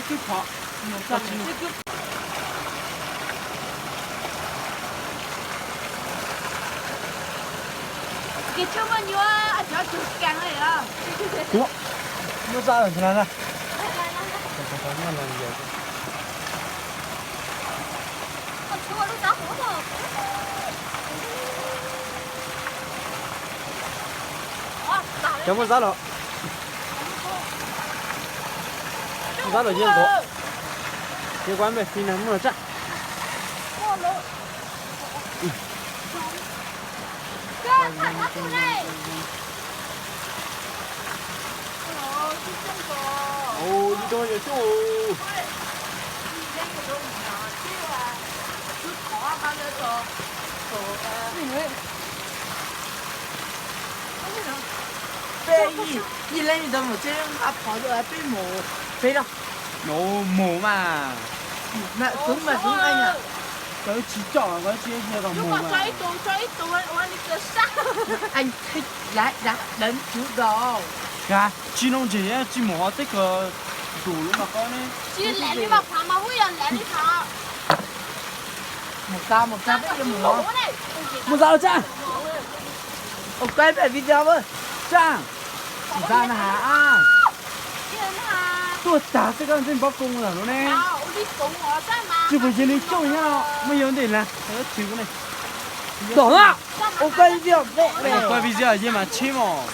Kis tshuaj muaj nyuaj, cov tshuaj kaag li os. Muab zaj los na. Cov muab zaj los, muab zaj los yeej nkaus. Yeej kuab me fi na muab los tsaj. Peb ib leeg tau mus tsev nqa phom rau peb mus, peb no. No mus mas. Txwv mas txwv, tsis coj, tsis mus mas. Kav tsis no ntseg tsis mus hov teb kawg, ntus lub no qab ne. Mus xa, mus xa peb yuav mus hov. Mus xa los tsaj. Ua koj video tsaj. Mus xa na has. Tuaj tag xwb koj ntxeej pob koob lawm no ne. Tsis pum cia li coj nyob no muaj yog ntej na. Tom na. Ua koj video, koj video yeej mas tsheb mos.